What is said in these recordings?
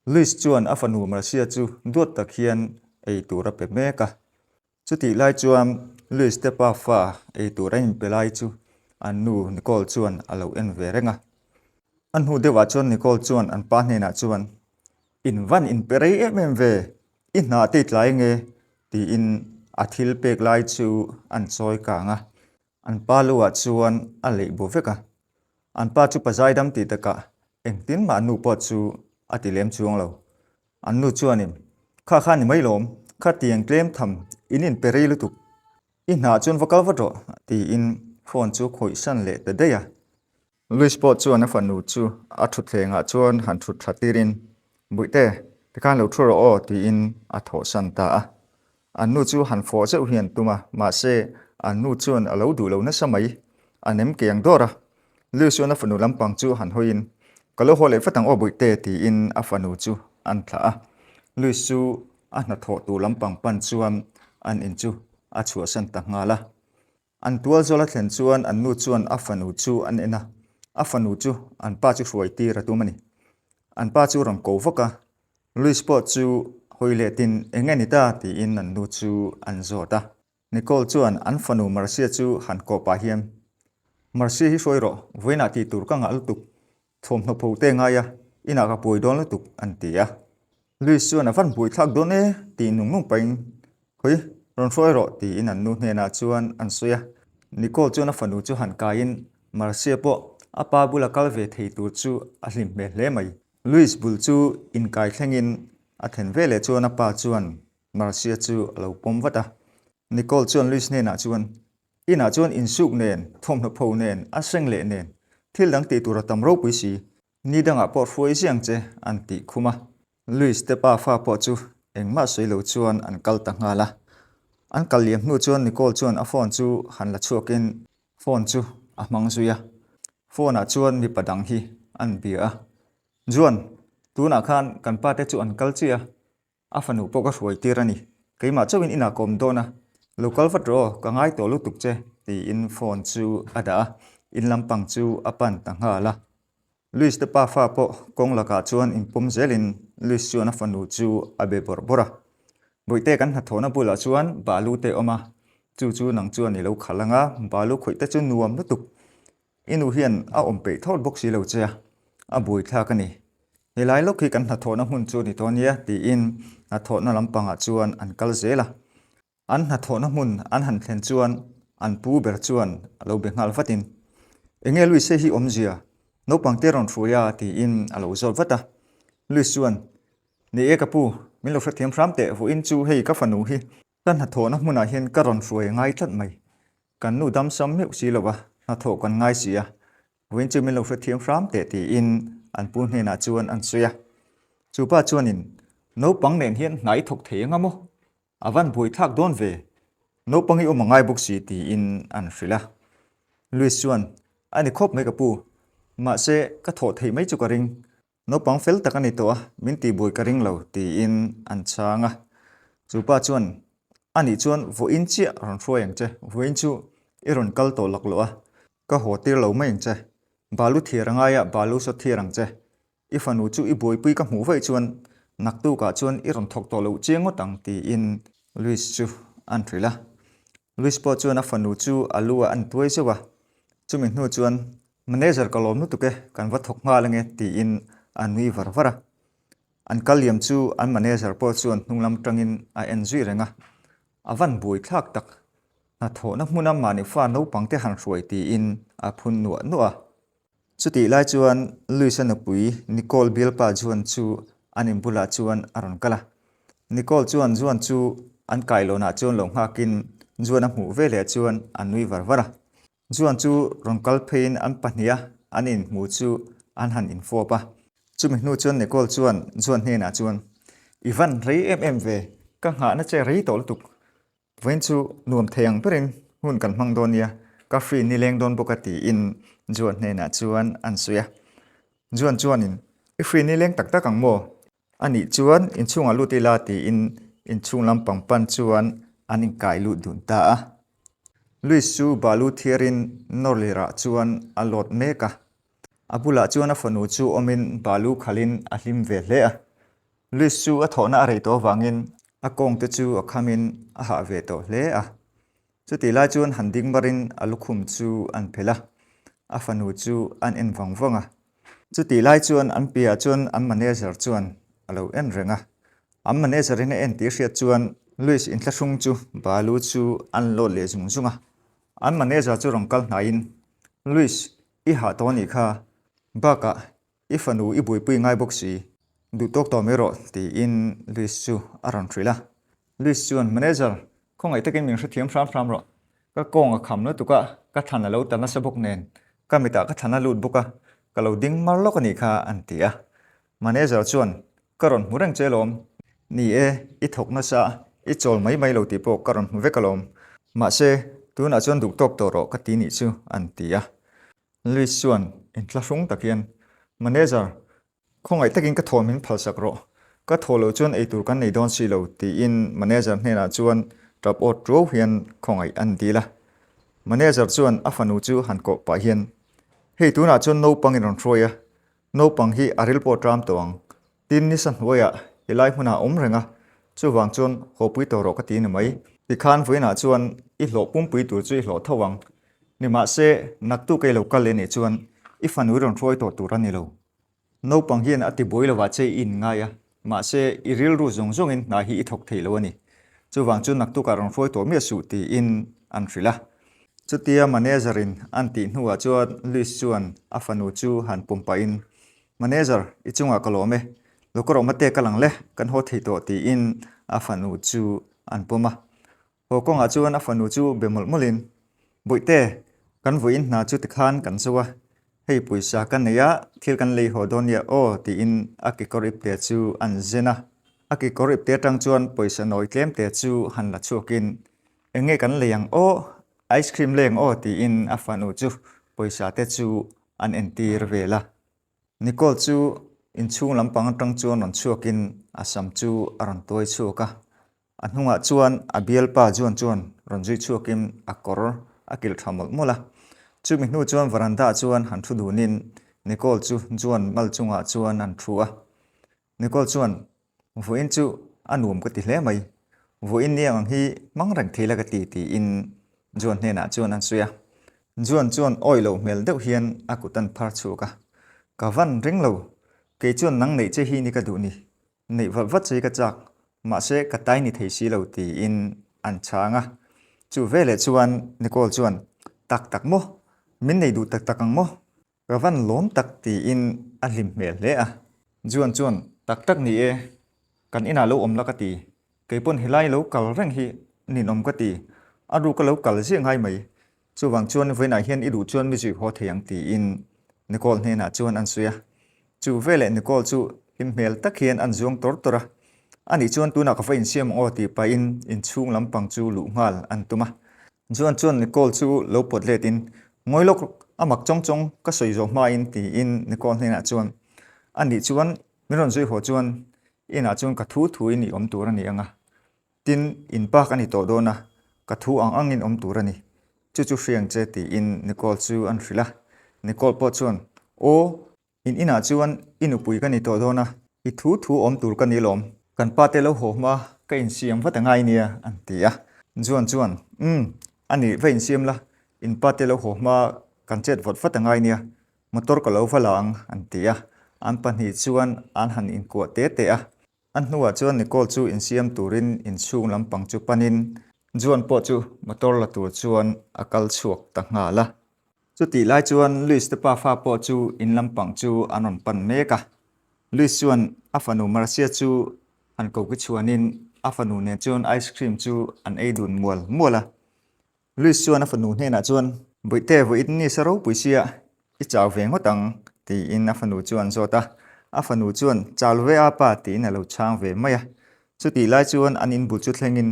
Luis chuan a fanu Marcia chu duat tak hian ei tur a pe mek a. Chutih lai chuan Luis te pa fa ei tur a inpe lai chu an nu Nicole chuan a lo en ve reng a. A hnu deuhah chuan Nicole chuan an pa hnenah chuan, In van inpe rei em em ve, i hna te i tlai nge? tiin a thil pek lai chu an chawi kang a. An pa lu ah chuan a leih bu vek a. An pa chu pa zaidam tih takah engtin mah nu pawh chu a ti lem chuang lo. An nu chuanin, Kha kha ni mai lawm, kha tiang tlem tham in inpe rei lutuk. I hnah chuan va kal vat rawh, tiin phone chu khawih san leh ta daih a. Luis pawh chuan a fanu chu a thutthlengah chuan han thut tha tirin, Buihte, tikhan lo thu rawh aw, tiin a thawhsan ta a. An nu chu han fawh zeuh hi an tum a, mahse an nu chuan a lo duh lo nasa mai. A nem ke ang dawr a. Luis chuan a fanu lampang chu han hawiin, Ka lo haw leh vat ang aw Buihte, tiin a fanu chu an thlah a. Luis chu a hnathawh tur lampang pan chuan an in chu a chhuahsan ta nghal a. An tual zawl a thlen chuan an nu chuan a fanu chu an en a, a fanu chu an pa chu hruai tir a tum a ni. An pa chu rawn ko vak a, Luis pawh chu hawi letin eng nge ni ta tiin an nu chu an zawt a. Nicole chuan an fanu Marcia chu han kawh pah hian, Marcia hi hruai rawh, vawiinah tih tur ka ngah lutuk, Thawmhnaw pho te ngai a, inah ka buai dawn lutuk an ti a. Luis chuan a van buai thlak dawn e tih nung nung pahin, Khawi, rawn hruai rawh tiin an nu hnenah chuan an sawi a. Nicole chuan a fanu chu han kaiin Marcia pawh a pa bula kal ve thei tur chu a hlim hmel hle mai. Luis bul chu inkai thlengin a thlen veleh chuan a pa chuan Marcia chu a lo pawm vat a. Nicole chuan Luis hnenah chuan, Inah chuan insuk nen, thawmhnaw pho nen, a seng leh nen, thil dang tih tur a tam ropui si, ni dangah pawh hruai ziang che an tih khum a. Luis te pa fa pawh chu engmah sawi lo chuan an kal ta nghal a. An kal liam hnu chuan Nicole chuan a phone chu han la chhuakin phone chu a hmang zui a. Phone ah chuan mipa dang hi an bia a. Juan, tunah khan kan pa te chu an kal chiah a, A fanu pawh ka hruai tir a ni. Keimah chauhin inah ka awm dawn a, lo kal vat rawh aw, ka ngai tawh lutuk che, tiin phone chu a dah a, in lampang chu a pan ta nghal a. Luis te pa fa pawh kawng lakah chuan inpawm zelin Luis chuan a fanu chu a be bawrh bawrh a. Bawihte kan hnathawhna bulah chuan balu te a awm a, chu chu nang chuan i lo khalh ang a, balu khawih te chu nuam lutuk. I nu hian a awm peih thawt bawk si lo che a, a buaithlak a ni. Helai lawk hi kan hnathawhna hmun chu a ni tawh nia tiin hnathawhna lampangah chuan an kal zel a. An hnathawhna hmun an han thlen chuan an pu ber chuan a lo be nghal vatin, Enge Luis hei hi awmzia? Naupang te rawn hruai a tiin a lo zawt vat a. Luis chuan, Ni e ka pu, min lo hrethiam hram teh, vawiin chu hei ka fanu hi ka hnathawhna hmunah hian ka rawn hruai ngai tlat mai. Kan nu damsam meuh si lo a, hnathawh kan ngai si a, vawiin chu min lo hrethiam hram teh tiin an pu hnenah chuan an sawi a. Chu pa chuanin, Naupang nen hian hna i thawk thei anga maw? A van buaithlak dawn ve, naupang i awm a ngai bawk si tiin an hrilh a. Luis chuan, A ni khawp mai ka pu, mahse ka thawh theih mai chu ka ring, Naupang fel tak a ni tawh a, min tihbuai ka ring lo, tiin an chhang a. Chu pa chuan, A nih chuan vawiin chiah rawn hruai ang che, vawiin chu i rawn kal tawh lak loh a, ka haw tir lo mai ang che. Balu thiar a ngai a, balu saw thiar ang che. I fanu chu i buaipui ka hmuh vaih chuan naktukah chuan i rawn thawk tawh loh chiang ngawt ang, tiin Luis chu an hrilh a. Luis pawh chuan a fanu chu a lu ah an tuai zeuh a, chumi hnu chuan Manager ka lawm lutuk e, kan va thawk nghal ange tiin a nui var var a. An kal liam chu an manager pawh chuan hnung lam tangin a en zui reng a, a van buai thlak tak, hnathawhna hmuna mahni fa naupang te han hruai tiin a phun nuah nuah a. Chutih lai chuan Luis-a nupui Nicole bialpa Juan chu an in bulah chuan a rawn kal a. Nicole chuan Juan chu an kailawnah chuan lo nghakin Juan a hmuh veleh chuan a nui var var a. Juan chu rawn kal pheiin an pahniha an inhmu chu an han infawp a. Chumi hnu chuan Nicole chuan Juan hnenah chuan, I van rei em em ve, ka nghahna che rei tawh lutuk. Vawiin chu nuam thei ang berin hun kan hmang dawn nia, ka free ni leng dawn bawk a tiin Juan hnenah chuan an sawi a. Juan chuanin, I free ni leng tak tak ang maw? A nih chuan inchhungah lut ila tiin inchhung lampang pan chuan an inkai lut dun ta a. Luis chu balu thiarin nawrlirah chuan a lawt mek a. A bulah chuan a fanu chu awmin balu khalhin a hlim ve hle a. Luis chu a thawhna a rei tawh avangin a kawngte chu a khamin a hah ve tawh hle a. Chutih lai chuan han ding marin a lukhum chu an phelh a, a fanu chu an en vang vang a. Chutih lai chuan an piahah chuan an manager chuan a lo en reng a. An manager in a en tih hriat chuan Luis inthlahrung chu balu chu an lawt leh zung zung a. An manager chu rawn kal hnaiin, Luis, i hah tawh a nih kha. Bakah I fanu i buaipui ngai bawk si, duh tawk tawh mai rawh, tiin Luis chu a rawn hrilh a. Luis chuan, Manager, khawngaih takin min hrethiam hram hram rawh. Ka kawng a kham lutuk a, ka thlan a lo ta nasa bawk nen, ka mitah ka thlan a lut bawk a, ka lo ding mar lawk a nih kha, an ti a. Manager chuan, Ka rawn hmu reng che alawm. Ni e, i thawk nasa a, i chawl mai mai lo tih pawh ka rawn hmu vek alawm. Mahse, tunah chuan duh tawk tawh rawh ka ti nih chu, an ti a. Luis chuan inthlahrung tak hian, Manager, khawngaih takin ka thaw min phalsak rawh. Ka thaw loh chuan eitur kan nei dawn si lo, tiin manager hnenah chuan tap awt tuau hian khawngaih an dil a. Manager chuan a fanu chu han kawh pah hian, Hei tunah chuan naupang in rawn hruai a, naupang hi a ril pawh ṭam tawh ang. Tin, nisa hnuaiah helai hmunah a awm reng a, chuvang chuan hawpui tawh rawh ka ti ni mai. Tikhan vawiinah chuan i hlawh pumpui tur chu i hlawh tho ang. Nimahse, naktuk ei lo kal leh nih chuan i fanu i rawn hruai tawh tur a ni lo. Naupang hian a ti buai lovah che i inngai a, mahse i rilru zawng zawngin hna hi i thawk thei lo a ni. Chuvang chu naktukah rawn hruai tawh miah suh tiin an hrilh a. Chutia manager-in an tih hnuah chuan Luis chuan a fanu chu han pawm pahin Manager, i chungah ka lawm e. Lo ka rawh mate ka lang le, kan haw thei tawh tiin a fanu chu an pawm a. Haw kawngah chuan a fanu chu be mawlh mawlhin, Bawihte, kan vawiin hna chu tikhan kan zo a, hei pawisa ka nei a, thil kan lei haw dawn nia aw tiin a kekawr ipte chu an zen a. A kekawr ipte atang chuan pawisa nawi tlemte chu han la chhuakin, Eng nge kan lei ang aw, ice cream lei ang aw tiin a fanu chu pawisa te chu an entir vel a. Nicole chu inchhung lampang atang chuan rawn chhuakin a sam chu a rawn tuai chhuak a. A hnungah chuan a bialpa Juan chuan rawn zui chhuakin a kawr a kilh tha mawlh mawlh a. Chumi hnu chuan veranda ah chuan han thu dunin Nicole chu Juan mal chungah chuan an thu a. Nicole chuan, Vawiin chu a nuam ka ti hle mai. Vawiin ni ang hi hmang reng thei la ka ti tiin Juan hnenah chuan an sawi a. Juan chuan awi loh hmel deuh hian a kut an phar chhuak a. Ka van ring lo. Kei chuan nang neih che hi ni ka duh ni. Neih vat vat che hi ka chak. Mahse ka tai ni thei si lo tiin an chhang a. Chu veleh chuan Nicole chuan, Tak tak maw? Min nei duh tak tak ang maw? Ka van lawm tak tiin a hlim hmel hle a. Juan chuan, Tak tak ni e, kan inah lo awm la ka ti. Kei pawn helai lo kal reng hi ninawm ka ti. A ruk a lo kal ziah ngai mai. Chuvang chuan vawiinah hian i duh chuan mi zui haw thei ang tiin Nicole hnenah chuan an sawi a. Chu veleh Nicole chu hlim hmel tak hian an zuang tawr tawr a. Anih chuan tunah ka va insiam ang aw tih pahin inchhung lampang chu luh nghal an tum a. Juan chuan Nicole chu lo pawt let in, Ngawi lawk, a mak chawng chawng ka sawi zawh hma in tiin Nicole hnenah chuan, A nih chuan min rawn zui haw chuan inah chuan ka thu thu in i awm tur a ni ang a, tin in pa ka ni tawh dawn a, ka thu ang ang in awm tur a ni, chu chu hriang che tiin Nicole chu an hrilh a. Nicole pawh chuan, Aw, In inah chuan i nupui ka ni tawh dawn a, i thu thu awm tur ka ni lawm. Kan pa te lo haw hma ka insiam vat a ngai nia, an ti a. Juan chuan, Umm, a nih va insiam la, in pa te lo haw hma kan chet vat vat a ngai nia, motor ka lo va la ang, an ti a. An pahnih chuan an han inkuah te te a. A hnuah chuan Nicole chu insiam turin inchhung lampang chu panin Juan pawh chu motor la tur chuan a kal chhuak ta nghal a. Chutih lai chuan Luis te pafa pawh chu in lampang chu an rawn pan mek a. Luis chuan a fanu Marcia chu han koki chhuanin a fanu nen chuan ice cream chu an ei dun mual mual a. Luis chuan a fanu hnenah chuan, Bawihte, vawiin ni sa ropui sia, i chau ve ngawt ang, tiin a fanu chu an zawt a. A fanu chuan, Chau lo ve a pa, tiin a lo chhang ve mai a. Chutih lai chuan an inbul chu thlengin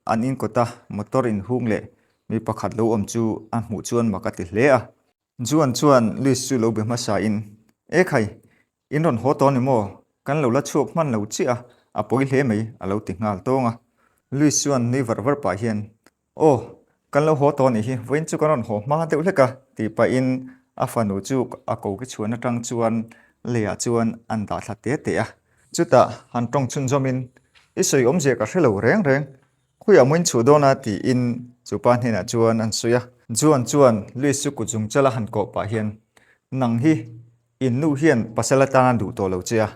an inkawta motor inhung leh mi pakhat lo awm chu a hmuh chuan mak a ti hle a. Juan chuan Luis chu lo be hmasa in, E khai, in rawn haw tawh ni maw? Kan lo la chhuak hman lo chiah a, a pawi hle mai, a lo ti nghal tawng a. Luis chuan nui var var pah hian, Aw, kan lo haw tawh nih hi, vawiin chu kan rawn haw hma deuh hlek a, tih pahin a fanu chu a koki chhuan atang chuan leiah chuan an dah thla te te a. Chutah han tawng chhunzawmin, I sawi awmzia ka hre lo reng reng, khawiah maw in chhuah dawn a? tiin chu pa hnenah chuan an sawi a. Juan chuan Luis chu kut zung chala han kawh pah hian, Nang hi in nu hian pasal atana duh tawh lo che a,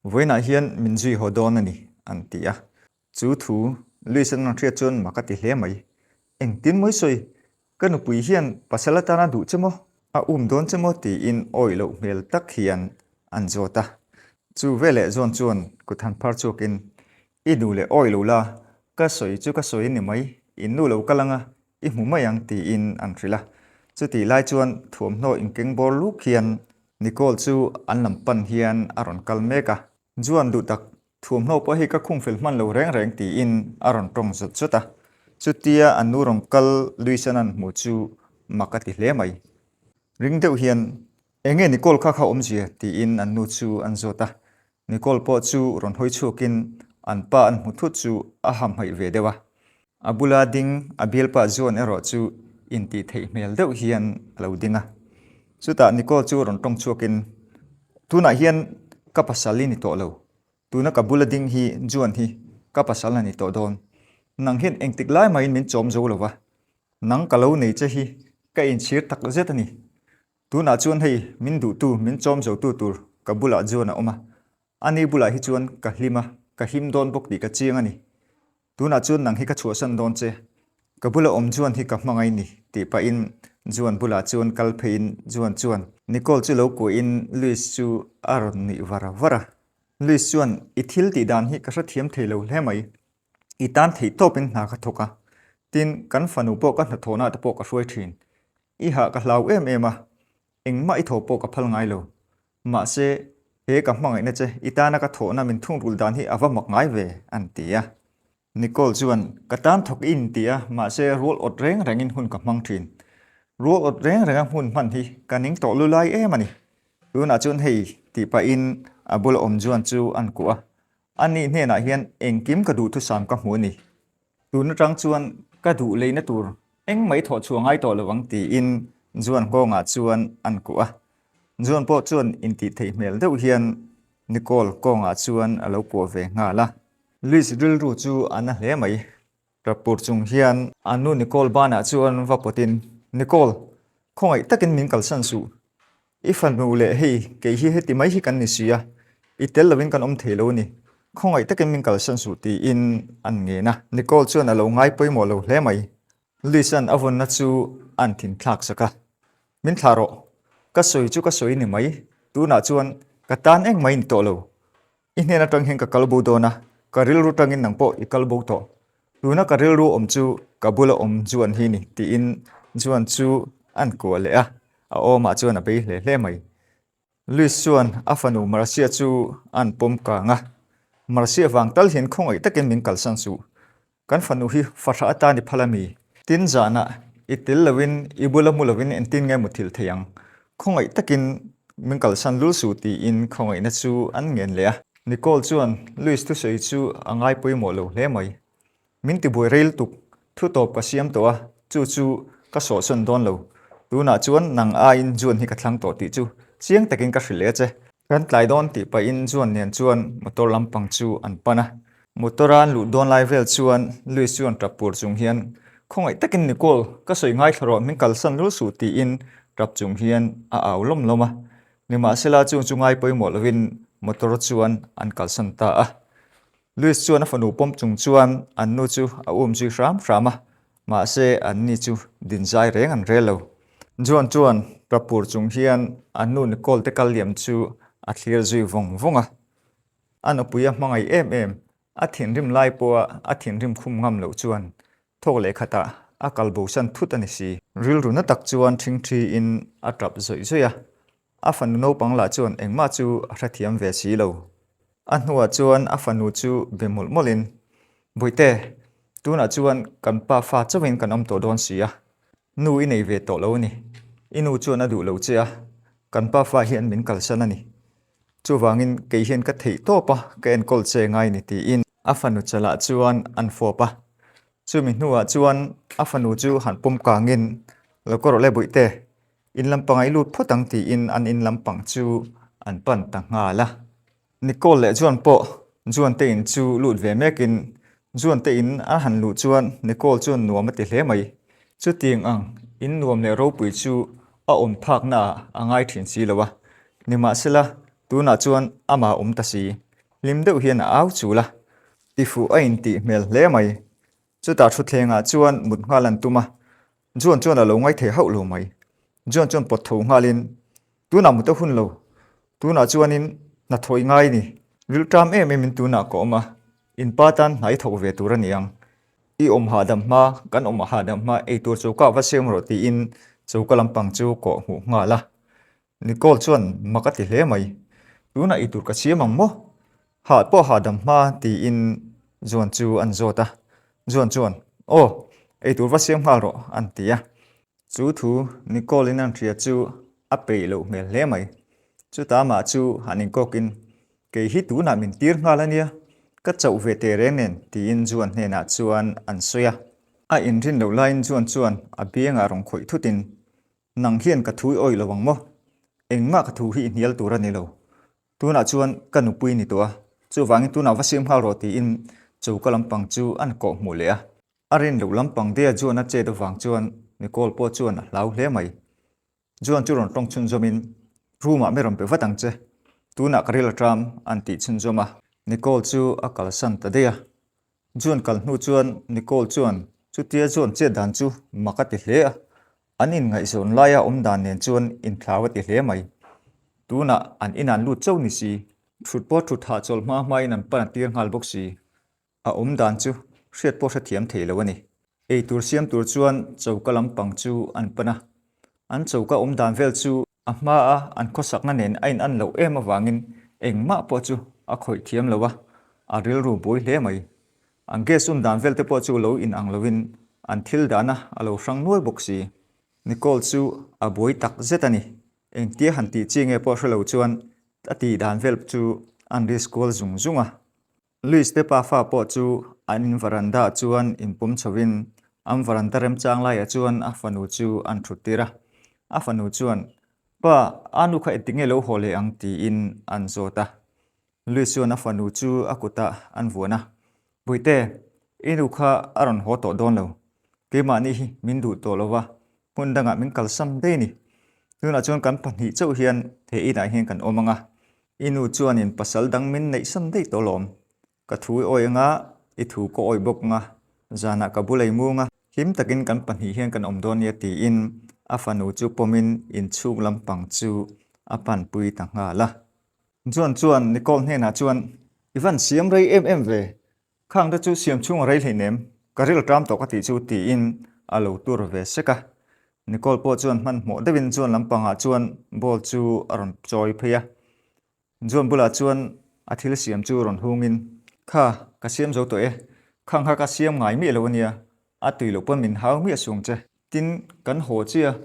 vawiinah hian min zui haw dawn a ni, an ti a. Chu thu Luis an rawn hriat chuan mak a ti hle mai. Engtin maw i sawi? Ka nupui hian pasal atana duh che maw? A um dawn che maw? tiin awih loh hmel tak hian an zawt a. Chu veleh zawn chuan kut han phar chhuakin, I duh leh awih lo la, ka sawi chu ka sawi a ni mai, in nu lo kal anga i hmu mai ang tiin an hrilh a. Chutih lai chuan thuamhnaw inkeng bawr luk hian Nicole chu an lam pan hian a rawn kal mek a. Juan duh tak, thuamhnaw pawh hi ka khung fel hman lo reng reng tiin a rawn tawng zawt zawt a. Chutia an nu rawn kal Luisan an hmu chu mak a ti hle mai. Ring deuh hian, Eng nge Nicole kha kha awmzia? tiin an nu chu an zawt a. Nicole pawh chu rawn hawi chhuakin an pa an hmu thut chu a hamhaih ve deuh a. A bula ding a bialpa Juan erawh chu intih theih hmel deuh hian a lo ding a. Chutah Nicole chu rawn tawng chhuakin, Tunah hian ka pasal i ni tawh lo. Tuna ka bula ding hi Juan hi ka pasal a ni tawh dawn. Nang hian engtik lai mahin min chawm zo lo va. Nang ka lo nei che hi ka inchhir tak zet a ni. Tunah chuan hei min duhtu, min chawm zotu tur ka bulah Juan a awm a. Ani bulah hi chuan ka hlim a, ka him dawn bawk tih ka chiang a ni. Tunah chuan nang hi ka chhuahsan dawn che. Ka bula awm Juan hi ka hmangaih ni, tih pahin Juan bulah chuan kal pheiin Juan chuan Nicole chu lo kuahin Luis chu a rawn nuih var var a. Luis chuan, I thil tih dan hi ka hrethiam thei lo hle mai. I tan theih tawpin hna ka thawk a. Tin, kan fanu pawh ka hnathawhna te pawh ka hruai thin. I hah ka hlau em em a, engmah i thaw pawh ka phal ngai lo. Mahse, he ka hmangaihna che i tana ka thawhna min thungrulh dan hi a va mak ngai ve, an ti a. Nicole chuan, Ka tan thawk i inti a, mahse rual awt reng rengin hun ka hmang thin. Rual awt reng renga hmun hman hi ka ning tawh lu lai em a ni. Tunah chuan hei tih pahin a bula awm chuan chu an kuah a. Ani hnenah hian engkim ka duhthusam ka hmu a ni. Tun atang chuan ka duh leina tur eng mai thawh chhuah ngai tawh lo ang tiin Juan kawngah chuan an kuh a. Juan pawh chuan intih theih hmel deuh hian Nicole kawngah chuan a lo kuah ve nghal a. Luis rilru chu a na hle mai. Rapur chung hian a nu Nicole banah chuan va pawtin, Nicole, khawngaih takin min kalsan suh. I fanu leh hei, kei hi heti mai hi kan ni si a, i tel lovin kan awm thei lo a ni. Khawngaih takin min kalsan suh tiin an ngen a. Nicole chuan a lo ngai pawimawh lo hle mai. Liz-a'n a vawnna chu an thinthlak sak a. Min thlah rawh. Ka sawi chu ka sawi ni mai. Tunah chuan ka tan eng mai ni tawh lo. I hnen atang hian ka kal bo dawn a, ka rilru tangin nang pawh i kal bo tawh. Tuna ka rilru awm chu ka bula awm Juan hi ni, tiin Juan chu an kuah leh a, a awmah chuan a bei hle hle mai. Luis chuan a fanu Marcia chu an pawm kang a, Marcia vang tal hian khawngaih takin min kalsan suh. Kan fanu hi fahrah atan i phal a mi? Tin zanah i tel lovin i bula mu lovin engtin nge muthilh thei ang? Khawngaih takin min kalsan lul suh tiin khawngaihna chu an ngen leh a. Nicole chuan Louis thusawi chu a ngai pawimawh lo hle mai. Min tibuai rei lutuk, thu tawp ka siam tawh a, chu chu ka sawhsawn dawn lo. Tunah chuan nang aiin Juan hi ka thlang tawh tih chu chiang takin ka hrilh leh a che. Kan tlai dawn tih pahin Juan nen chuan motor lampang chu an pan a. Motor a an luh dawn lai vel chuan Luis chuan tap pur chung hian, Khawngaih takin Nicole, ka sawi ngaithla rawh, min kalsan lul suh tiin tap chung hian a au lawm lawm a. Nimahsela chung chu ngai pawimawh lovin motor chuan an kalsan ta a. Luis chuan a fanu pawm chung chuan an nu chu a um zui hram hram a, mahse an ni chu din zai reng an rel lo. Juan chuan tap pur chung hian an nu Nicole te kal liam chu a thlir zui vawng vawng a. A nupui a hmangaih em em, a thinrim lai pawha a thinrim khum ngam loh chuan thawk leh khatah a kal bosan thut a ni si. Rilru na tak chuan ṭhingṭhiin a ṭap zawih zawih a, a fanu naupang lah chuan engmah chu a hrethiam ve si lo. A hnuah chuan a fanu chu be mawlh mawlhin, Bawihte, tunah chuan kan pa fa chauhin kan awm tawh dawn si a, nu i nei ve tawh lo a ni. I nu chuan a duh lo che a, kan pa fa hian min kalsan a ni. Chuvangin kei hian ka theih tawp a, ka enkawl che ngai ni tiin a fanu chalah chuan an fawp a. Chumi hnuah chuan a fanu chu han pawm kangin, Lo ka rawh le Bawihte, in lampang ah i lut phawt ang tiin an in lampang chu an pan ta nghal a. Nicole leh Juan pawh Juan te in chu lut ve mekin Juan te in a han luh chuan Nicole chuan nuam a ti hle mai. Chutiang ang in nuam leh ropui chu a awm phakna ah a ngai thin si lo a. Nimahsela tunah chuan amah awm ta si. Hlim deuh hian a au chul a. Tifuh a intih hmel hle mai. Chutah thutthlengah chuan mut nghal an tum a, Juan chuan a lo ngaithei hauh lo mai. Juan chuan pawt tho nghalin, Tunah mut a hun lo, tunah chuanin hna thawih ngai ni. Rilṭam em emin tunah ka awm a, in pa tan hna i thawk ve tur a ni ang. I awm hahdam hma, kan awm hahdam hma eitur choka va siam rawh tiin choka lampang chu kawh hmuh nghal a. Nicole chuan mak a ti hle mai. Tunah i tur ka siam ang maw? Hah pawh hahdam hma tiin Juan chu an zawt a. Juan chuan, Aw, eitur va siam nghal rawh an ti a. Chu thu Nicole in an hria chu a peih loh hmel hle mai. Chuta amah chu han inkawkin, Kei hi tunah min tir nghal a nia, ka chauh ve teh reng nen tiin Juan hnenah chuan an sawi a. A inrin loh laiin Juan chuan a biangah rawn khawih thutin, Nang hian ka thu i awih lo ang maw? Engmah ka thu hi i hnial tur a ni lo. Tunah chuan ka nupui ni tawh a, chuvangin tunah va siam nghal rawh tiin choka lampang chu an kawh hmuh leh a. A rin loh lampang dea Juan a chet avang chuan Nicole pawh chuan a hlau hle mai. Juan chu rawn tawng chhunzawmin, Room ah mi rawn pe vat ang che. Tunah ka ril a ṭam an tih chhunzawm a. Nicole chu a kalsan ta daih a. Juan kal hnu chuan Nicole chuan chutia Juan chet dan chu mak a ti hle a, an inngaihzawn laia awm dan nen chuan inthlau a ti hle mai. Tunah an inah an lut chauh ni si, thut pawh thut hahchawlh hma hmain an pan a tir nghal bawk si. A awm dan chu hriat pawh hrethiam thei lo a ni. Eitur siam tur chuan choka lampang chu an pan a, an choka awm dan vel chu A hmaa an khawsakna nen a inan loh em avangin engmah pawh chu a khawih thiam lo a, a rilru buai hle mai. An gas un dan vel te pawh chu lo inang loin an thil dahna a lo hrang nual bawk si. Nicole chu a buai tak zet a ni. Engtia han tih chi nge pawh hre lo chuan a tih dan vel chu an risk kual zung zung a. Luis te pafa pawh chu an in varanda ah chuan inpawm chhovin an varanda remchang laiah chuan a fanu chu an thut tir a. A fanu chuan, Pa, a nu kha engtik nge lo haw leh ang? tiin an zawt a. Luis chuan a fanu chu a kutah an vuan a, Puite, i nu kha a rawn haw tawh dawn lo. Keimahni hi min duh tawh lo va, hmun dangah min kalsam daih a ni. Tunah chuan kan pahnih chauh hian he inah hian kan awm ang a, I nu chuanin pasal dang min neihsan daih tawh lawm. Ka thu i awih anga, i thu ka awih bawk anga, zanah ka bul ei mung a, hlim takin kan pahnih hian kan awm dawn nia tiin a fanu chu pawmin inchhung lampang chu a panpui ta nghal a. Juan chuan Nicole hnenah chuan, I van siam rei em em ve, Khang te chu siam chhung a rei hleinem, ka ril ṭam tawh ka tih chu tiin a lo tur ve sek a. Nicole pawh chuan hmanhmawh deuhin chuan lampangah chuan ball chu a rawn chawi phei a. Juan bulah chuan a thil siam chu rawn hungin, Kha, ka siam zo tawh e, khang kha ka siam ngai miah lo ania, a tui loh pawn min hau miah suang che. Tin, kan haw chiah a,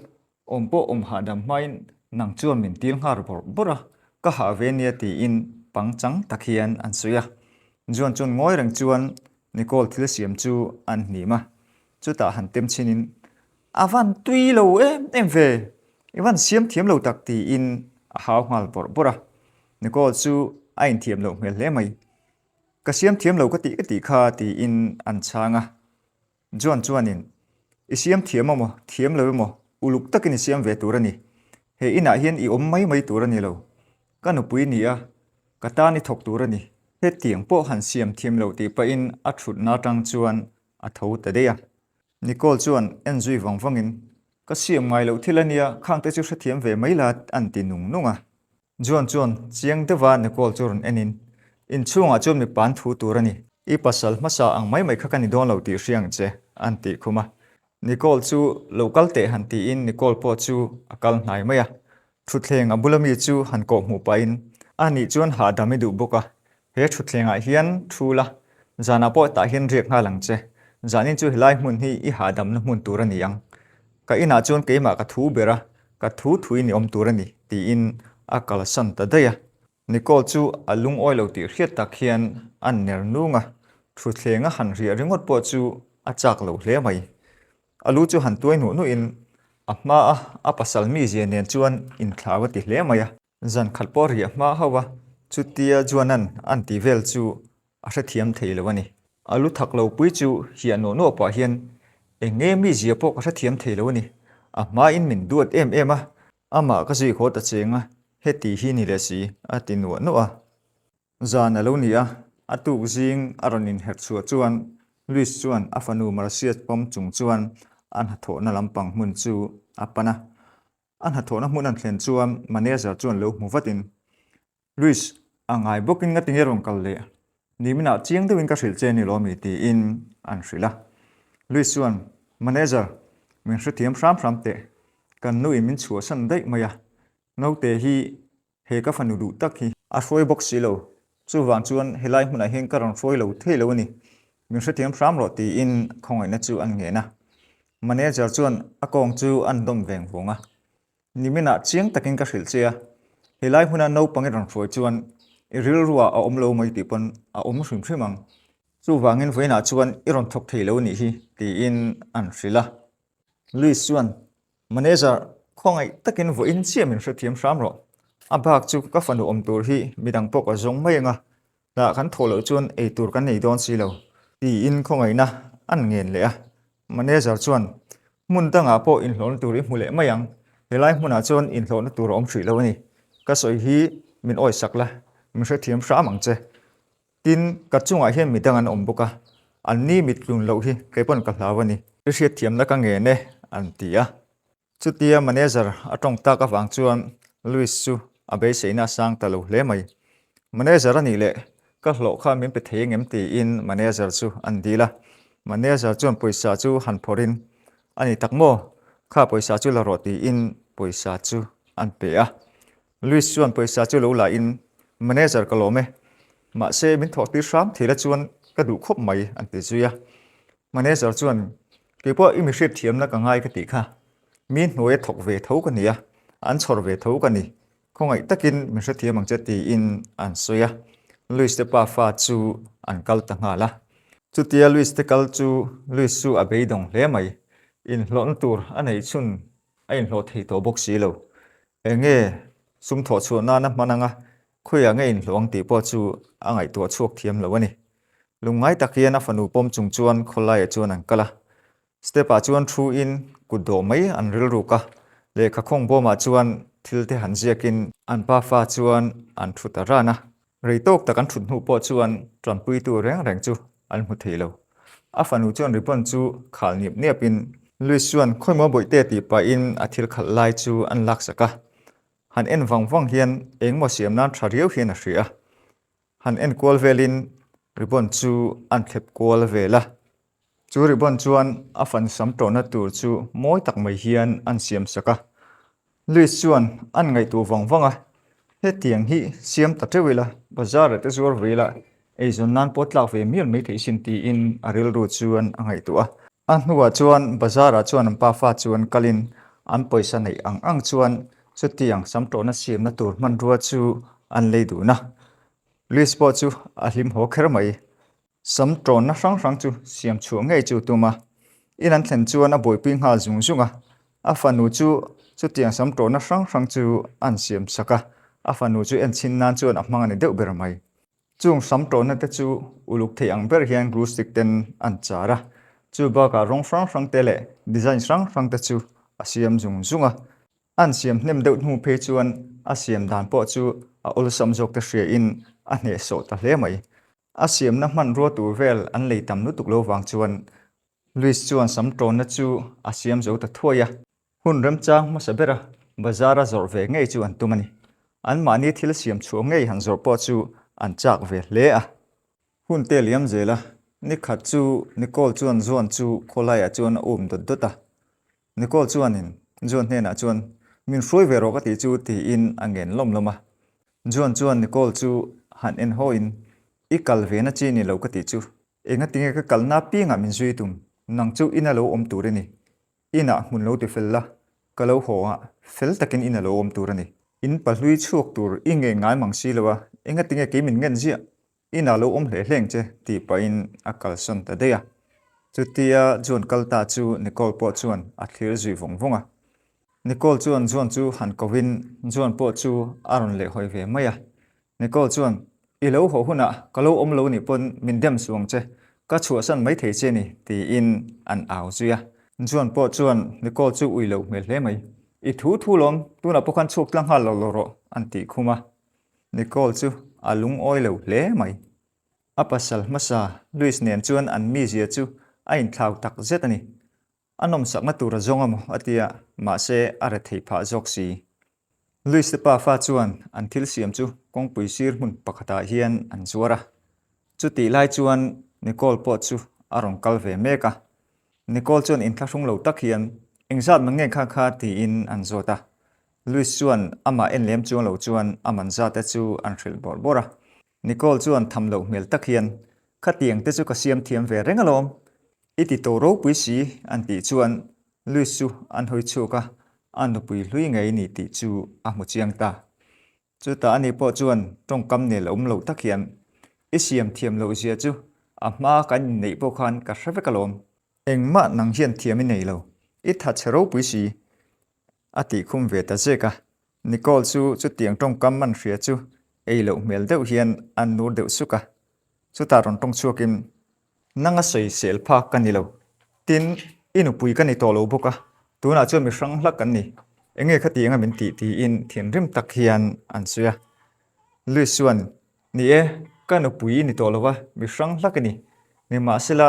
Awm pawh awm hahdam hmain nang chuan min til nghar bawrh bawrh a, ka hah ve nia tiin pangchang tak hian an sawi a. Juan chuan ngawi reng chuan Nicole thil siam chu an hnim a, chutah han tem chhinin, A van tui lo em em ve, i van siam thiam lo tak tiin a hau nghal bawrh bawrh a. Nicole chu a inthiam loh hmel hle mai. Ka siam thiam lo ka tih ka tih kha tiin an chhang a. John chuanin, I siam thiam emaw, thiam lo emaw, uluk takin i siam ve tur a ni. He inah hian i awm mai mai tur a ni lo. Ka nupui ni a, ka tan i thawk tur a ni. Hetiang pawh han siam thiam loh tih pahin a thutna atang chuan a tho ta daih a. Nicole chuan en zui vang vangin, Ka siam ngai loh thil a nia, khangte chu hrethiam ve mai la an ti nung nung a. Juan chuan chiang deuha Nicole chu rawn enin, Inchhungah chuan mipa an thu tur a ni. I pasal hmasa ang mai mai kha ka ni dawn lo tih hria ang che, an tih khum a. Nicole chu lo kal teh han tiin Nicole pawh chu a kal hnai mai a. Thutthleng a bula mi chu han kawh hmuh pahin, A nih chuan hahdam i duh bawk a, he thutthlengah hian thu la, zanah pawh tah hian riak nghal ang che. Zanin chu helai hmun hi i hahdamna hmun tur a ni ang. Ka inah chuan keimah ka thu ber a, ka thu thuin i awm tur a ni, tiin a kalsan ta daih a. Nicole chu a lungawi lo tih hriat tak hian a ner nung a, thutthleng a han riah ringawt pawh chu a chak lo hle mai. A lu chu han tuai hnuh hnuhin a hmaa a pasal mizia nen chuan inthlau a ti hle mai a. Zan khat pawh riah hma hauh a. Chutia Juanan an ti vel chu a hrethiam thei lo a ni. A lu thak lo pui chu hiah nuah nuah pah hian eng nge mi zia pawh ka hrethiam thei lo a ni. A hmain min duat em em a, amah ka zui haw ta cheng a, heti hi ni leh si a ti nuah nuah a. Zan a lo ni a, a tuk zing a rawn inherh chhuah chuan Luis chuan a fanu Marcia pawm chung chuan a hnathawhna lampang hmun chu a pan a. A hnathawhna hmun an thlen chuan manager chuan lo hmu vatin, Luis, a ngai bawkin nga tinge rawn kal leh? Niminah chiang deuhin ka hrilh che ni lo mi tiin an hrilh a. Luis chuan, Manager, min hrethiam hram hram teh. Kan nuin min chhuahsan daih mai a. Naute hi he ka fanu duh tak hi a hruai bawk si lo. Chuvang chuan helai hmunah hian ka rawn hruai lo thei lo a ni. Min hrethiam hram rawh tiin khawngaihna chu an ngen a. Manager chuan a kawng chu an dawm veng vawng a. Niminah chiang takin ka hrilh che a, helai hmuna naupang i rawn hruai chuan i rilruah a awm lo mai tih pawn a awm hrim hrim ang. Chuvangin vawiinah chuan i rawn thawk thei lo nih hi tiin an hrilh a. Luis chuan, Manager, khawngaih takin vawiin chiah min hrethiam hram rawh. A bak chu ka fanu awm tur hi midang pawh ka zawng mai ang a, Dah kan thawh loh chuan ei tur kan nei dawn si lo, tiin khawngaihna an ngen leh a. Manager chuan, Hmun dangah pawh inhlawhna tur i hmu leh mai ang, helai hmunah chuan inhlawhna tur a awm hrih lo a ni. Ka sawi hi min awisak la, min hrethiam hram ang che. Tin, ka chungah hian midang an awm bawk a, anni mit tlun loh hi kei pawn ka hlau a ni. I hriatthiamna ka ngen e, an ti a. Chutia manager a tawng tak avang chuan Louis chu a beiseina a sang ta lo hle mai. Manager a nih leh ka hlawh kha min pe thei engem tiin manager chu an dil a. Manager chuan pawisa chu han phawrhin, A ni tak maw? Kha pawisa chu la rawh tiin pawisa chu an pe a. Louis chuan pawisa chu lo la in, Manager ka lawm e. Mahse min thawh tir hram thei la chuan ka duh khawp mai an ti zui a. Manager chuan, Keipawh i mi hriatthiamna ka ngai ka tih kha. Mi hnuaia thawk ve tho ka ni a, an chhawr ve tho ka ni. Khawngaih takin min hrethiam ang che tiin an sawi a. Louis te pafa chu an kal ta nghal a. Chutia Louis te kal chu Louis chu a beidawng hle mai. Inhlawhna tur a neih chhun a inhlawh thei tawh bawk si lo. Eng nge sum thawh chhuah nana hman anga khawiah nge inhlawh ang tih pawh chu a ngaihtuah chhuak thiam lo a ni. Lungngai tak hian a fanu pawm chung chuan khawlaiah chuan an kal a. Step-ah chuan thu in kut dawh mai an rilruk a, lehkha khawng bawmah chuan thil te han ziakin an pafa chuan an thu ta ran a. Rei tawk tak an thut hnu pawh chuan tanpuitu reng reng chu an hmu thei lo. A fanu chuan ribbon chu khal niap niapin Louis chuan khawimaw bawihte tih pahin a thil khalh lai chu an laksak a. Han en vang vang hian engmaw siam nan tha riau hian a hria a. Han en kual velin ribbon chu an thlep kual vel a. Chu ribbon chuan a fanu sam tawhna tur chu mawi tak mai hian an siam sak a. Louis chuan an ngaihtuah vang vang a, Hetiang hi siam ta teuh ila, bazar ah te zuar ve ila, eizawn nan pawh tlak ve mial mai theih sin tiin a rilru chuan a ngaihtuah a. A hnuah chuan bazar ah chuan an pafa chuan kalin an pawisa neih ang ang chuan chutiang sam tawhna siamna tur hmanrua chu an lei dun a. Louis pawh chu a hlim haw kher mai. Sam tawnna hrang hrang chu siam chhuah ngei chu tum a. In an thlen chuan a buaipui nghal zung zung a. A fanu chu chutiang sam tawnna hrang hrang chu an siam sak a, a fanu chu enchhin nan chuan a hmang a ni deuh ber mai. Chung sam tawnna te chu uluk thei ang ber hian glue stick ten an char a, chu bakah rawng hrang hrang te leh design hrang hrang te chu a siam zung zung a. An siam hnem deuh hnu phei chuan a siam dan pawh chu a awlsam zawk te hriain a hnehsawh ta hle mai. A siamna hmanrua tur vel an lei tam lutuk lo vang chuan Luis chuan sam tawnna chu a siam zo ta thuai a. Hun remchang hmasa bera bazar a zawrh ve ngei chu an tum a ni. Anmahni thil siam chhuah ngei han zawrh pawh chu an chak ve hle a. Hun te liam zel a, nikhat chu Nicole chuan Zuan chu khawlaiah chuan a um dawt dawt a. Nicole chuanin Juan hnenah chuan, Min hruai ve rawh ka tih chu tiin a ngen lawm lawm a. Juan chuan Nicole chu han en hawiin, I kal ve na chi ni lo ka tih chu. Engatinge ka kalna apiangah min zui tum, nang chu ina lo awm tur i ni. Inah hmun lo ti fel la, ka lo haw a, fel takin ina lo awm tur a ni. In pahlui chhuak tur i ngen ngai mang si lo a, engatinge kei min ngen ziah? Inah lo awm hle hleng che tih pahin a kalsawn ta daih a. Chutia Juan kal ta chu Nicole pawh chuan a thlir zui vawng vawng a. Nicole chuan Juan chu han kovin Juan pawh chu a rawn lehhawi ve mai a. Nicole chuan, I lo haw hunah ka lo awm lo nih pawn min dem suh ang che, ka chhuahsan mai thei che ni, tiin an au zui a. Juan pawh chuan Nicole chu ui loh hmel hle mai. I thu thu lawm, tunah pawh khan chhuak tlang nghal lo lo rawh, an tih khum a. Nicole chu a lungawi lo hle mai. A pasal hmasa Luis nen chuan an mizia chu a inthlau tak zet a ni. A nawmsakna tur a zawng a maw a ti a, mahse a rethei phah zawk si. Luis te pafa chuan an thil siam chu kawngpui sir hmun pakhatah hian an zuar a. Chutih lai chuan Nicole pawh chu a rawn kal ve mek a. Nicole chuan inthlahrung lo tak hian, Engzat man nge kha kha? tiin an zawt a. Luis chuan amah en lem chuang lo chuan a man zate chu an hrilh bawrh bawrh a. Nicole chuan tham loh hmel tak hian, Khatiang te chu ka siam thiam ve reng alawm. I ti to ropui si an tih chuan Luis chu an hawi chhuak a, a nupui hlui ngei ni tih chu a hmu chiang ta. Chutah ani pawh chuan tawngkam nel awm lo tak hian, I siam thiam loh zia chu a hma kan inneih pawh khan ka hre vek alawm. Engmah nang hian thiam i nei lo, i thatchhe ropui si a tih khum ve ta zek a. Nicole chu chutiang tawngkam man hria chu ei loh hmel deuh hian a nur deuh suk a. Chutah rawn tawng chhuakin, Nang a sawi sel phak ka ni lo. Tin, i nupui ka ni tawh lo bawk a, tunah chuan mi hrang hlak kan ni. Enge khati anga min tih tiin thinrim tak hian an sawi a. Louis chuan, Ni e, ka nupui i ni tawh lo va, mi hrang hlak i ni. Nimahsela,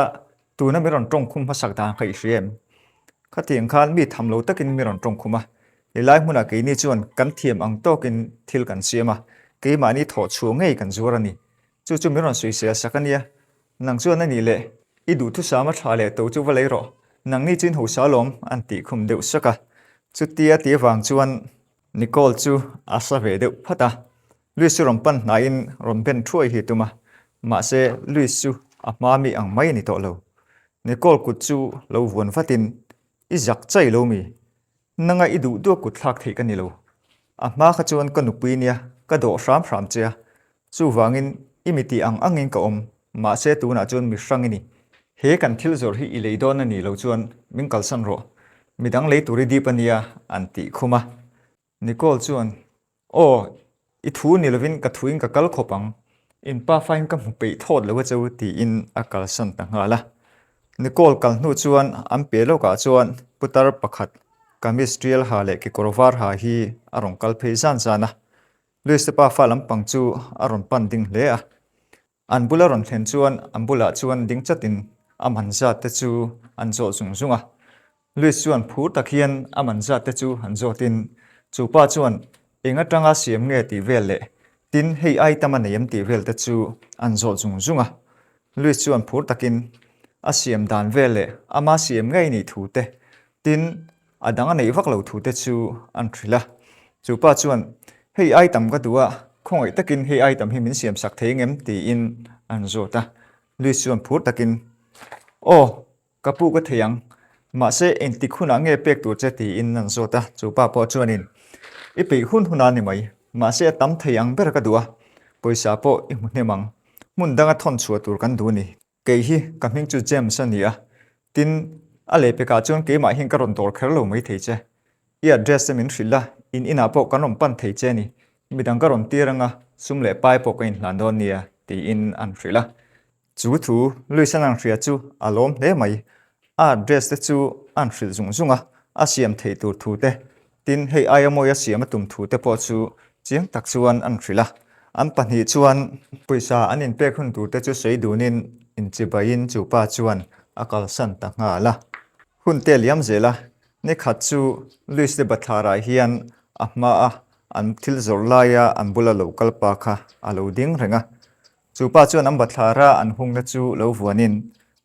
tuna mi rawn tawngkhum hmasak dan kha i hria em? Khatiang khan mi tham lo takin mi rawn tawngkhum a. Helai hmunah keini chuan kan thiam ang tawkin thil kan siam a, keimahni thawh chhuah ngei kan zuar a ni. Chu chu min rawn sawisel sak a nia. Nang chuan a nih leh, i duhthusam a tha leh to chu va lei rawh, nangni chu in hosa alawm, an tih khum deuh sak a. Chutia ti avang chuan Nicole chu a sa ve deuh phat a. Luis chu rawn pan hnaiin rawn ben thuai hi a tum a, mahse Luis chu a hma mi ang mai a ni tawh lo. Nicole kut chu lo vuan vatin, I zak chai lo mi? Nanga i duh duh a kut thlak theih ka ni lo. A hma kha chuan ka nupui nia, ka dawh hram hram che a. Chuvangin i mi tih ang angin ka awm, mahse tunah chuan mi hrang i ni. He kan thil zawrh hi i lei dawn a nih lo chuan min kalsan rawh. Midang lei tur i dip a nia, an tih khum a. Nicole chuan, Aw, i thu ni lovin ka thuin ka kal khawp ang. In pa fain ka hmu peih thawt lo a cheu, tiin a kalsan ta nghal a. Nicole kal hnu chuan an pe lawkah chuan putar pakhat kamis tial ha leh kekawr var ha hi a rawn kal phei zan zan a. Louis te pafa lampang chu a rawn pan ding hle a. An bula rawn thlen chuan an bulah chuan ding chatin a man zat te chu an zawh zung zung a. Louis chuan phur tak hian a man zat te chu han zawtin chu pa chuan eng atanga siam nge tih vel leh tin hei ai tam a nei em tih vel te chu an zawh zung zung a. Louis chuan phur takin a siam dan vel leh ama siam ngei nih thu te tin A dang a neih vak lo thute chu an hrilh a. Chu pa chuan, Hei ai tam ka duh a, khawngaih takin hei ai tam hi min siam sak thei ngem? tiin an zawt a. Luis chuan phur takin, Aw, ka pu ka thei ang. Mahse, engtik hunah nge pek tur che? tiin an zawt a. Chu pa pawh chuanin, I peih hun hunah ni mai. Mahse, a tam thei ang ber ka duh a, pawisa pawh i hmu hnem ang. Hmun danga thawn chhuah tur kan duh a ni. Kei hi ka hming chu James a ni a, tin, a lehpekah chuan keimah hian ka rawn dawr kher lo mai thei che. I address te min hrilh la, in inah pawh kan rawn pan thei che a ni. Midang ka rawn tir anga, sum leh pai pawh ka inhlan dawn nia, tiin an hrilh a. Chu thu Louis an hria chu a lawm hle mai. A address te chu an hrilh zung zung a, a siam theih tur thu te, tin hei aia mawi a siam a tum thu te pawh chu chiang tak chuan an hrilh a. An pahnih chuan pawisa an inpek hun tur te chu sawi dunin inchibaiin chu pa chuan a kalsan ta nghal a. Hun te a liam zel a, nikhat chu Louis te bathlarah hian a hmaa an thil zawrh laia an bula lo kal pa kha a lo ding reng a. Chu pa chuan an bathlara an hungna chu lo vuanin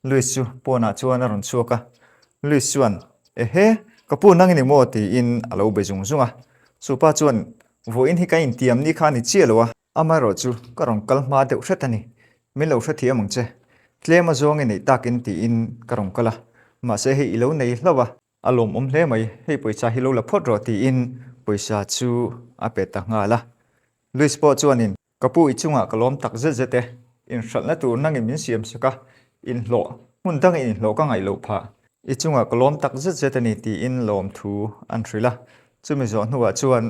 Louis chu pawnah chuan a rawn chhuak a. Louis chuan, Ehe, ka pu nang i ni maw? tiin a lo be zung zung a. Chu pa chuan, Vawiin hi ka intiam ni kha a ni chiah lo a. Amaherawh chu ka rawn kal hma deuh hret a ni. Min lo hrethiam ang che. Tlem a zawng i neih takin tiin ka rawn kal a. Mahse hei i lo nei hlauh a. A lawmawm hle mai, hei pawisa hi lo la phawt rawh tiin pawisa chu a pe ta nghal a. Louis pawh chuanin, Ka pu i chungah ka lawm tak zet zet e, inhralhna tur nangin min siam sak a, inhlawh, hmun dangin inhlawh ka ngaih loh phah. I chungah ka lawm tak zet zet a ni tiin lawmthu an hrilh a. Chumi zawh hnuah chuan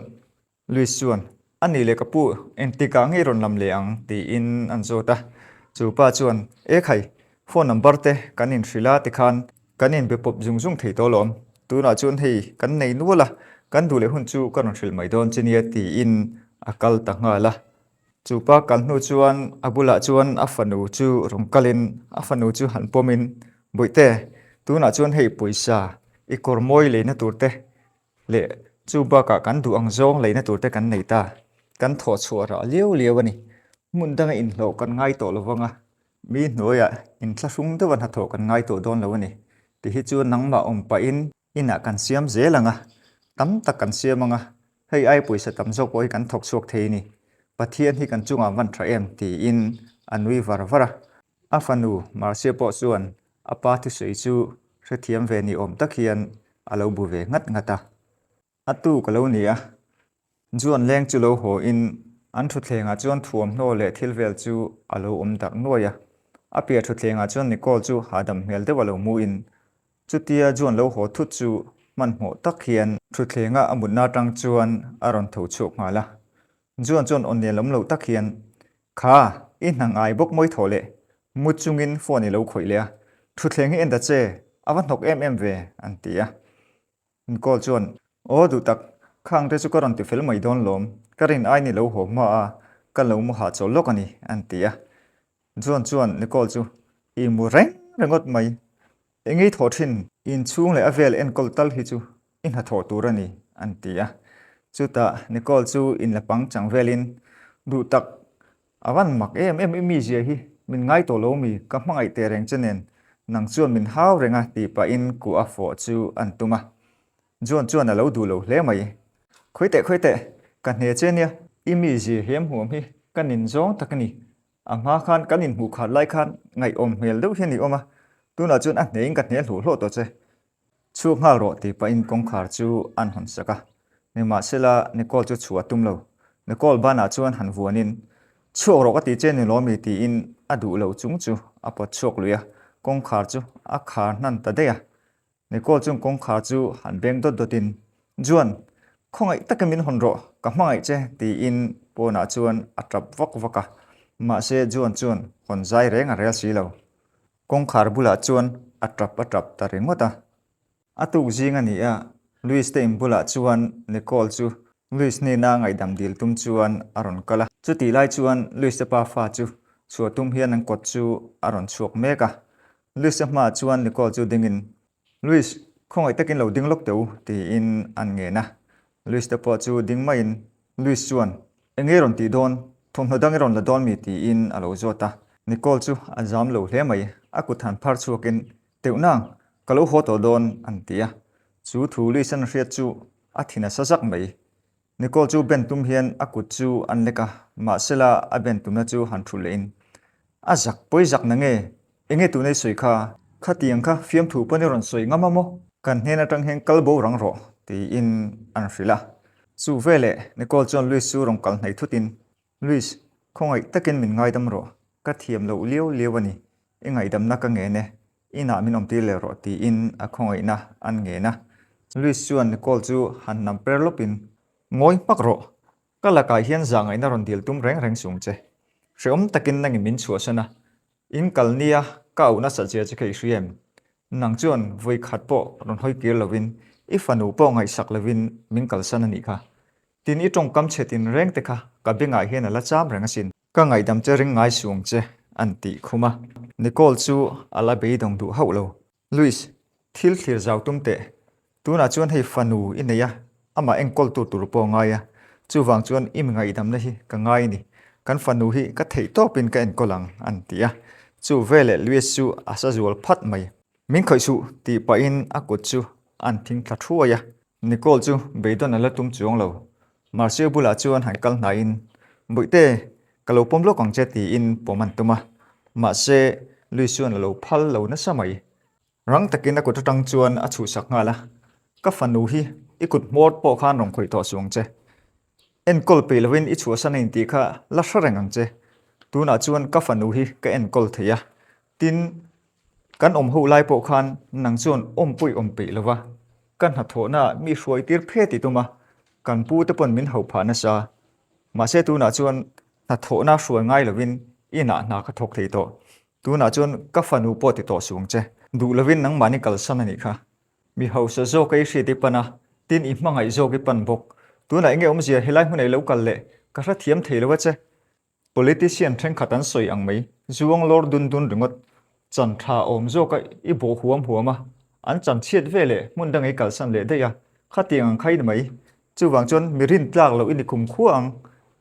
Louis chuan. A nih leh ka pu, engtikah nge i rawn lam leh ang? tiin an zawt a. Chu pa chuan, E khai, phone number te kan inhrilh a tikhan kan inbe pawp zung zung thei tawh alawm. Tunah chuan hei kan nei nual a, kan duh leh hun chu ka rawn hrilh mai dawn che nia tiin a kal ta nghal a. Chu pa kal hnu chuan a bulah chuan a fanu chu rawn kalin a fanu chu han pawmin, Bawihte, tunah chuan hei pawisa i kawr mawi leina tur te Leh chu bakah kan duh ang zawng leina turte kan nei ta. Kan thawh chhuah rah liau liau a ni. Hmun danga inhlawh kan ngai tawh lo vang a, mi hnuaiah inthlahrung deuha hnathawh kan ngai tawh dawn lo a ni. Ti hi chu nangmah awm pahin inah kan siam zel ang a, tam tak kan siam ang a, hei ai pawisa tam zawk pawh hi kan thawk chhuak thei a ni. Pathian hi kan chungah van tha em? tiin a nui var var a. A fanu Marcia pawh chuan a pa thusawi chu hrethiam ve ni awm tak hian a lo bu ve nghat nghat a. A tu ka lo ni a, Juan leng chu lo haw in an thutthlengah chuan thuamhnaw leh thil vel chu a lo awm darh nuai a. A piah thutthlengah chuan Nicole chu hahdam hmel deuh a lo mu in chutia Juan lo haw thut chu hmanhmawh tak hian thutthlengah a mutna atang chuan a rawn tho chhuak nghal a. Juan chuan aw nel awm lo tak hian Kha, i hna ngai bawk mawi thaw leh, mu chungin phone i lo khawih leh a, thutthleng hi en ta che, a va hnawk em em ve, an ti a. Nicole chuan, Aw duh tak, khang te chu ka rawn ti fel mai dawn lawm, ka rin ai ni lo haw hma a, ka lo mu hahchawl lawk a ni, an ti a. John chuan Nicole chu, I mu reng ringawt mai, eng ei thawh thin, inchhung leh a vel enkawl tal hi chu i hnathawh tur a ni, an ti a. Chutah Nicole chu inla pang chang velin, Duh tak, a van mak em em i mizia hi, min ngai tawh lo mi, ka hmangaih teh reng che nen, nang chuan min hau reng a tih pahin kuah a fawh chu an tum a. John chuan a lo duh lo hle mai. Khawi teh, khawi teh, ka hne che nia, i mizia hiam huam hi ka nin zawng tak a ni, A hma khan kan inhmuh khat lai khan ngaihawm hmel deuh hian i awm a, tunah chuan a hnein ka hne hluh hluah tawh che. Chhuak nghal rawh tih pahin kawngkhar chu an hawn sak a, nimahsela Nicole chu chhuah a tum lo. Nicole banah chuan han vuanin, Chhuak rawh ka ti che ni lawmi tiin a duh lo chung chu a pawt chhuak lui a, kawngkhar chu a khar hnan ta daih a. Nicole chuan kawngkhar chu han beng dawt dawtin, Juan, khawngaih takin min hawn rawh, ka hmangaih che tiin pawnah chuan a tap vak vak a. Mahse Juan chuan hawn zai reng a rel si lo. Kawngkhar bulah chuan a tap a tap ta ringawt a. A tuk zing a ni a, Louis te in bulah chuan Nicole chu Louis hnena ngaihdam dil tum chuan a rawn kal a. Chutih lai chuan Louis te pa fa chu chhuah tum hian an kawt chu a rawn chhuak mek a. Louis te hmaah chuan Nicole chu dingin, Louis, khawngaih takin lo ding lawk teh u, tiin an ngen a. Louis te pawh chu ding maiin Louis chuan, Eng nge rawn tih dawn? Thawmhnaw dang i rawn la dawn mi? tiin a lo zawt a. Nicole chu a zam lo hle mai. A kut han phar chhuakin, Teuh nang, ka lo haw tawh dawn, an ti a. Chu thu Louis an hriat chu a thin a sa zak mai. Nicole chu ben tum hian a kut chu an lek a, mahsela a ben tumna chu han thulh lehin, A zak pawi zak na nge? Enge tuna i sawi kha? Khatiang kha fiamthu pawn i rawn sawi ngam a maw? Kan hnen atang hian kal bo rang rawh, tiin an hrilh a. Chu veleh Nicole chuan Louis chu rawn kal hnaih thutin, Louis, khawngaih takin min ngaidam rawh. Ka thiam loh liau liau a ni. I ngaihdamna ka ngen e. Inah min awmtir leh rawh, tiin a khawngaihna an ngen a. Louis chuan Nicole chu han nam per lawpin, Ngawi hmak rawh. Ka lakah hian zahngaihna rawn dil tum reng reng sung che. Hreawm takin nangin min chhuahsan a, in kal nia ka auh nasat zia che kha i hria em? Nang chuan vawi khat pawh rawn hawi kir lovin i fanu pawh ngaihsak lovin min kalsan a nih kha. Tin i tawngkam chhe tin reng te kha ka bengah hian a la cham reng asin. Ka ngaihdam che ring ngai suang che an tih khum a. Nicole chu a la beidawng duh hauh lo. Louis, thil thlir zau tum teh. Tunah chuan hei fanu i nei a, amah enkawl tur tur pawh a ngai a. Chuvang chuan i mi ngaihdamna hi ka ngai a ni. Kan fanu hi ka theih tawpin ka enkawl ang, an ti a. Chu veleh Louis chu a sa zual phat mai. Min khawih suh, tih pahin a kut chu an thing thla thuai a. Nicole chu beidawn a la tum chuang lo. Marcia bulah chuan han kal hnaiin, Bawihte, ka lo pawm lawk ang che tiin pawm an tum a. Mahse, Louis chuan a lo phal lo nasa mai. Rang takin a kut atang chuan a chhuhsak nghal a, Ka fanu hi i kut hmawr pawh khan rawn khawih tawh suh ang che. Enkawl peih lovin i chhuahsan a intih kha la hre reng ang che. Tunah chuan ka fanu hi ka enkawl thei a. Tin, kan awm ho lai pawh khan nang chuan awmpui awm peih lo va, ka hnathawhnaah mi hruai tir phe ti tum a, kan pu te pawn min hauh phah nasa. Mahse tunah chuan hnathawhna hruai ngai lovin inah hna ka thawk thei tawh. Tunah chuan ka fanu pawh ti tawh suh ang che. Duh lovin nangmahni kalsan a nih kha. Mi hausa zawk a i hriat i pan a, tin i hmangaih zawk i pan bawk. Tunah enge awmzia helai hmunah i lo kal leh ka hrethiam thei lo a che. Politician thenkhat an sawi ang mai, zuang lawr dun dun ringawt, chan tha awm zawk a i bawh huam huam a, an chan chhiat ve leh hmun dang i kalsan leh daih a, khatiang ang kha i ni mai. Chuvang chuan mi rin tlak loh i ni khum khua ang,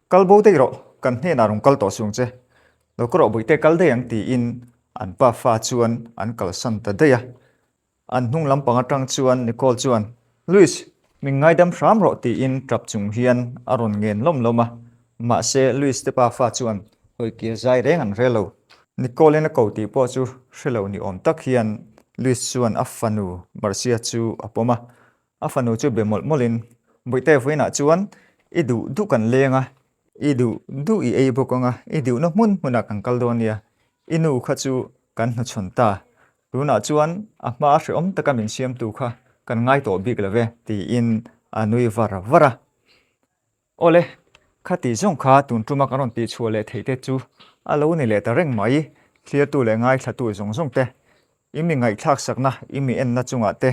kal bo daih rawh, kan hnenah rawn kal tawh suh ang che. Lo ka rawh bawihte kal daih ang tiin an pa fa chuan an kalsan ta daih a. An hnung lampang atang chuan Nicole chuan, Luis, min ngaidam hram rawh tiin tap chung hian a rawn ngen lawm lawm a. Mahse, Luis te pafa chuan hawikir zai reng an rel lo. Nicole-in a ko tih pawh chu hre lo ni awm tak hian Luis chuan a fanu Marcia chu a pawm a. A fanu chu be mawlh mawlhin, Bawihte vawiinah chuan i duh duh kan leng a, i duh duh i ei bawk ang a, i duhna hmun hmunah kan kal dawn nia, i nu kha chu kan hnuchhawn ta. Tunah chuan a hma hrehawm taka min siamtu kha kan ngai tawh bik lo ve, tiin a nui var var a. Awle, khati zawng kha tun tuma kan rawn tihchhuah leh theih te chu a lo ni leh ta reng mai, thlirtu leh ngaithlatu zawng zawng te, i mi ngaihthlak sakna, i mi enna chungah te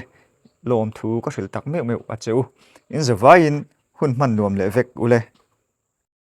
lawmthu ka hrilh tak meuh meuh a che u. In zavaiin hun hman nuam leh vek ule.